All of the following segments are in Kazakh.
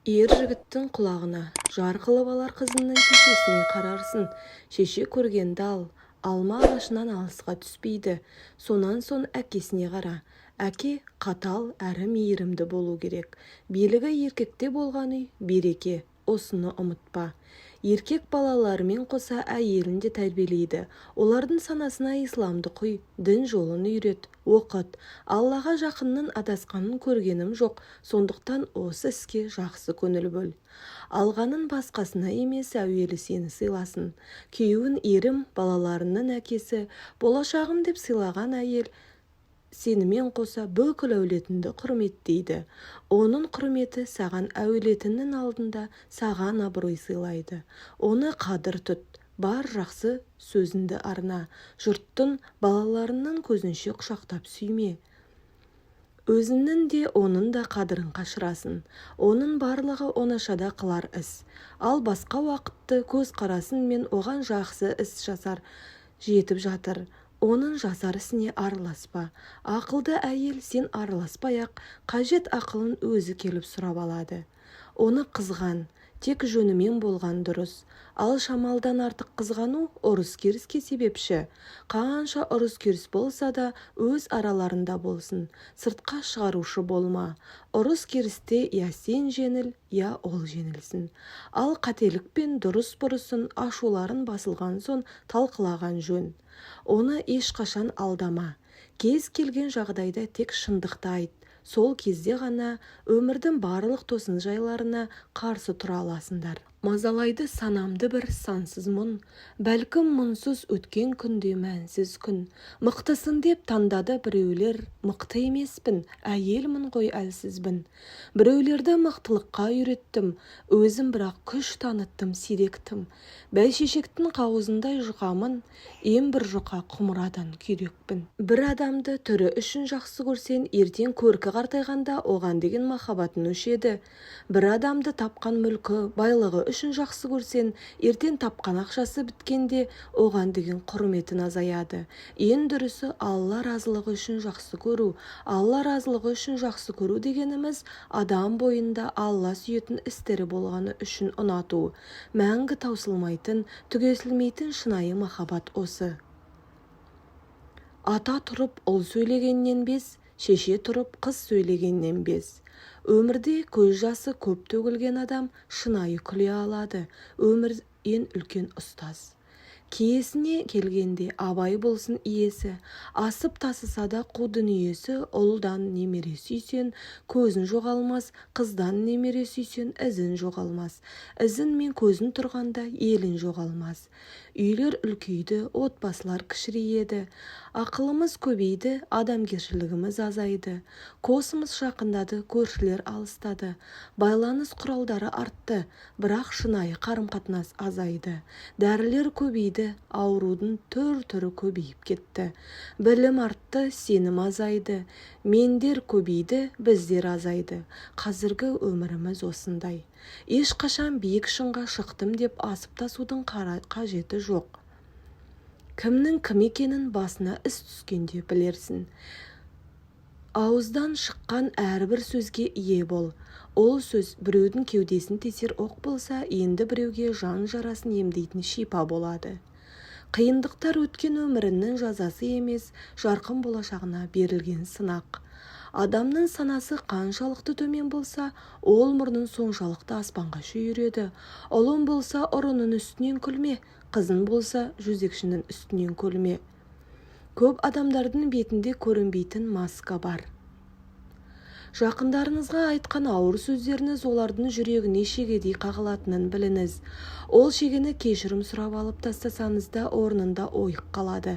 Ер жігіттің құлағына, жар қылып алар қызыңның шешесіне қарарсың. Шеше көргенді ал. Алма ағашынан алысқа түспейді. Сонан соң әкесіне қара. Әке қатал әрі мейірімді болу керек. Билігі еркекте болған үй – береке. Осыны ұмытпа. Еркек балаларымен қоса әйелін де тәрбиелейді. Олардың санасына исламды құй, дін жолын үйрет, оқыт. Аллаға жақынның адасқанын көргенім жоқ, сондықтан осы іске жақсы көңіл бөл. Алғаның басқасына емес, әуелі сені сыйласын. Күйеуін ерім, балаларының әкесі, болашағым деп сыйлаған әйел сенімен қоса бүкіл әулетіңді құрметтейді. Оның құрметі саған әулетіңнің алдында саған абырой сыйлайды. Оны қадір тұт, бар жақсы сөзіңді арна. Жұрттың, балаларыңның көзінше құшақтап сүйме. Өзіңнің де, оның да қадірін қашырасың. Оның барлығы оңашада қылар іс. Ал басқа уақытты көзқарасың мен оған жақсы іс жасар жетіп жатыр. Оның жасар ісіне араласпа. Ақылды әйел сен араласпай-ақ қажет ақылын өзі келіп сұрап алады. Оны қызған, тек жөнімен болған дұрыс. Ал шамалыдан артық қызғану ұрыс-керіске себепші. Қанша ұрыс-керіс болса да өз араларында болсын, сыртқа шығарушы болма. Ұрыс-керісте я сен жеңіл, я ол жеңілсін. Ал қателік пен дұрыс-бұрысын ашуларын басылған соң талқылаған жөн. Оны ешқашан алдама. Кез келген жағдайда тек шындықты айт. Сол кезде ғана өмірдің барлық тосын жайларына қарсы тұра аласыңдар. Мазалайды санамды бір сансыз мұң. Бәлкім, мұңсыз өткен күнде мәнсіз күн. Мықтысың деп таңдады біреулер, мықты емеспін, әйелмін ғой, әлсізбін. Біреулерді мықтылыққа үйреттім, өзім бірақ күш таныттым сирек тым. Бәйшешектің қауызындай жұқамын, ем бір жұқа құмырадан күйрекпін. Бір адамды түрі үшін жақсы көрсең, ертең көркі қартайғанда оған деген махаббатың өшеді. Бір адамды тапқан мүлкі, байлығы үшін жақсы көрсең, ертең тапқан ақшасы біткенде оған деген құрметің азаяды. Ең дұрысы Алла разылығы үшін жақсы көру. Алла разылығы үшін жақсы көру дегеніміз адам бойында Алла сүйетін істері болғаны үшін ұнату. Мәңгі таусылмайтын, түгесілмейтін шынайы махаббат осы. Ата тұрып ұл сөйлегеннен без, шеше тұрып қыз сөйлегеннен без. Өмірде көз жасы көп төгілген адам шынайы күле алады. Өмір ең үлкен ұстаз. Киесіне келгенде абай болсын иесі. Асып тасыса да қу дүниесі. Ұлдан немере сүйсең, көзің жоғалмас, қыздан немере сүйсең, ізің жоғалмас. Ізің мен көзің тұрғанда елің жоғалмас. Үйлер үлкейді, отбасылар кішірейеді. Ақылымыз көбейді, адамгершілігіміз азайды. Космос жақындады, көршілер алыстады. Байланыс құралдары артты, бірақ шынайы қарым-қатынас азайды. Дәрілер көбейді, аурудың түр-түрі көбейіп кетті. Білім артты, сенім азайды. Мендер көбейді, біздер азайды. Қазіргі өміріміз осындай. Ешқашан биік шыңға шықтым деп асып-тасудың қажеті жоқ. Кімнің кім екенін басына іс түскенде білерсің. Ауыздан шыққан әрбір сөзге ие бол. Ол сөз біреудің кеудесін тесер оқ болса, енді біреуге жан жарасын емдейтін шипа болады. Қиындықтар өткен өміріңнің жазасы емес, жарқын болашағына берілген сынақ. Адамның санасы қаншалықты төмен болса, ол мұрнын соншалықты аспанға шүйіреді. Ұлың болса, ұрының үстінен күлме, қызың болса, жезөкшенің үстінен күлме. Көп адамдардың бетінде көрінбейтін маска бар. Жақындарыңызға айтқан ауыр сөздеріңіз олардың жүрегіне шегедей қағылатынын біліңіз. Ол шегені кешірім сұрап алып тастасаңыз да орнында ойық қалады.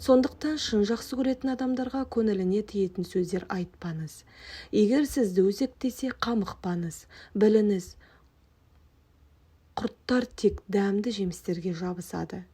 Сондықтан шын жақсы көретін адамдарға көңіліне тиетін сөздер айтпаңыз. Егер сізді өсектесе, қамықпаңыз. Біліңіз, құрттар тек дәмді жемістерге жабысады.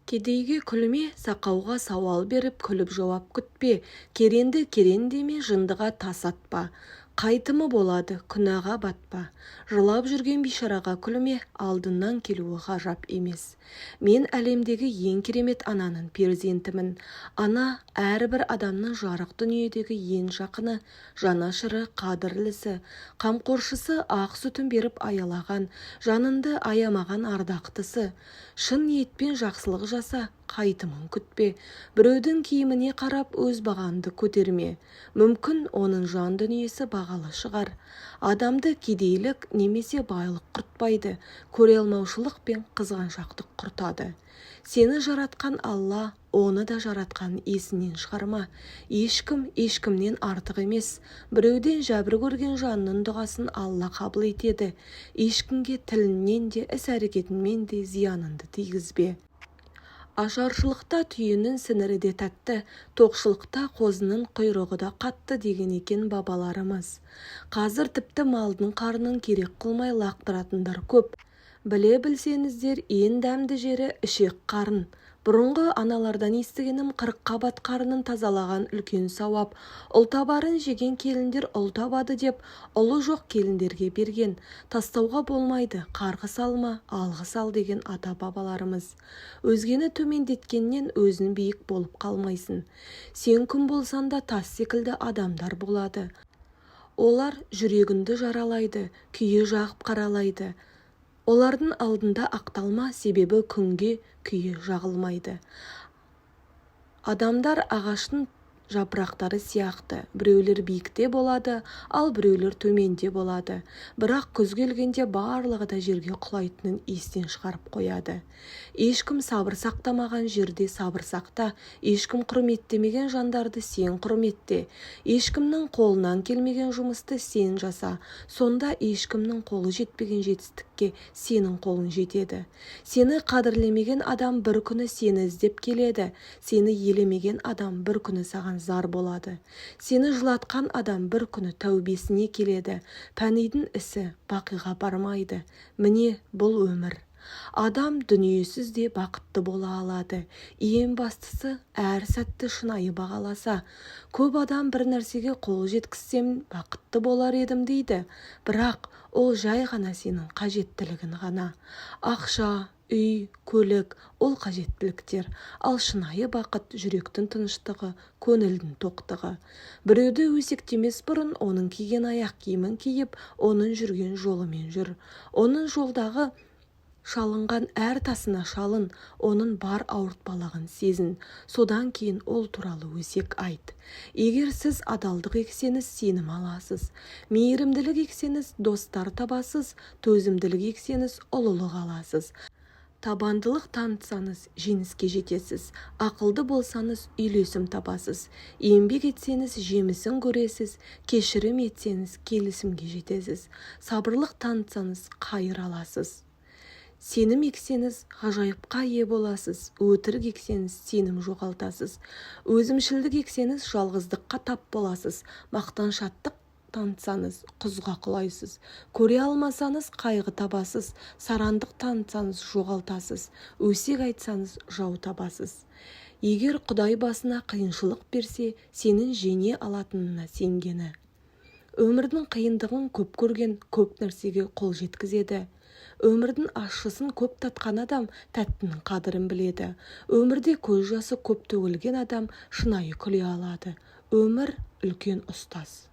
Кедейге күлме, сақауға сауал беріп, күліп жауап күтпе. Керенді керен деме, жындыға тас атпа. Қайтымы болады, күнәға батпа. Жылап жүрген бейшараға күлме, алдынан келуі ғажап емес. Мен әлемдегі ең керемет ананың перзентімін. Ана – әрбір адамның жарық дүниедегі ең жақыны, жанашыры, қадірлісі, қамқоршысы, ақ сүтін беріп аялаған, жаныңды аямаған ардақтысы. Шын ниетпен жақсылық жаса, қайтымын күтпе. Біреудің киіміне қарап өз бағаңды көтерме, мүмкін, оның жан дүниесі бағалы шығар. Адамды кедейлік немесе байлық құртпайды, көре алмаушылық пен қызғаншақтық құртады. Сені жаратқан Алла оны да жаратқанын есіңнен шығарма. Ешкім ешкімнен артық емес. Біреуден жәбір көрген жанның дұғасын Алла қабыл етеді. Ешкімге тіліңнен де, іс-әрекетіңмен де зияныңды тигізбе. Ашаршылықта түйенің сіңірі де тәтті, тоқшылықта қозының құйрығы да қатты деген екен бабаларымыз. Қазір тіпті малдың қарнын керек қылмай лақтыратындар көп. Біле білсеңіздер, ең дәмді жері ішек-қарын. Бұрынғы аналардан естігенім, қырыққабат қарынын тазалаған үлкен сауап. Ұлтабарын жеген келіндер ұл табады деп, ұлы жоқ келіндерге берген. Тастауға болмайды. Қарғыс алма, алғыс ал деген ата-бабаларымыз. Өзгені төмендеткеннен өзің биік болып қалмайсың. Сен кім болсаң да, тас секілді адамдар болады. Олар жүрегіңді жаралайды, күйе жағып қаралайды. Олардың алдында ақталма, себебі күнге күйе жағылмайды. Адамдар ағаштың жапырақтары сияқты: біреулер биікте болады, ал біреулер төменде болады. Бірақ күз келгенде барлығы да жерге құлайтынын естен шығарып қояды. Ешкім сабыр сақтамаған жерде сабыр сақта. Ешкім құрметтемеген жандарды сен құрметте. Ешкімнің қолынан келмеген жұмысты сен жаса, сонда ешкімнің қолы жетпеген жетістікке сенің қолың жетеді. Сені қадірлемеген адам бір күні сені іздеп келеді. Сені елемеген адам бір күні саған зар болады. Сені жылатқан адам бір күні тәубесіне келеді. Пәнидің ісі бақиға бармайды. Міне, бұл өмір. Адам дүниесіз де бақытты бола алады, ең бастысы әр сәтті шынайы бағаласа. Көп адам бір нәрсеге қол жеткізсем, бақытты болар едім дейді. Бірақ ол жай ғана сенің қажеттілігің ғана. Ақша, үй, көлік – ол қажеттіліктер, ал шынайы бақыт – жүректің тыныштығы, көңілдің тоқтығы. Біреуді өсектемес бұрын оның киген аяқ киімін киіп, оның жүрген жолымен жүр. Оның жолдағы шалынған әр тасына шалын, оның бар ауыртпалығын сезін, содан кейін ол туралы өсек айт. Егер сіз адалдық ексеңіз, сенім аласыз. Мейірімділік ексеңіз, достар табасыз. Төзімділік ексеңіз, ұлылық аласыз. Табандылық танытсаңыз, жеңіске жетесіз. Ақылды болсаңыз, үйлесім табасыз. Еңбек етсеңіз, жемісін көресіз. Кешірім етсеңіз, келісімге жетесіз. Сабырлық танытсаңыз, қайыр аласыз. Сенім ексеңіз, ғажайыпқа ие боласыз. Өтірік ексеңіз, сенім жоғалтасыз. Өзімшілдік ексеңіз, жалғыздыққа тап боласыз. Мақтаншақтық танытсаңыз, құзға құлайсыз. Көре алмасаңыз, қайғы табасыз. Сарандық танытсаңыз, жоғалтасыз. Өсек айтсаңыз, жау табасыз. Егер Құдай басына қиыншылық берсе, сенің жеңе алатынына сенгені. Өмірдің қиындығын көп көрген көп нәрсеге қол жеткізеді. Өмірдің ащысын көп татқан адам тәттінің қадірін біледі. Өмірде көз жасы көп төгілген адам шынайы күле алады. Өмір – үлкен ұстаз.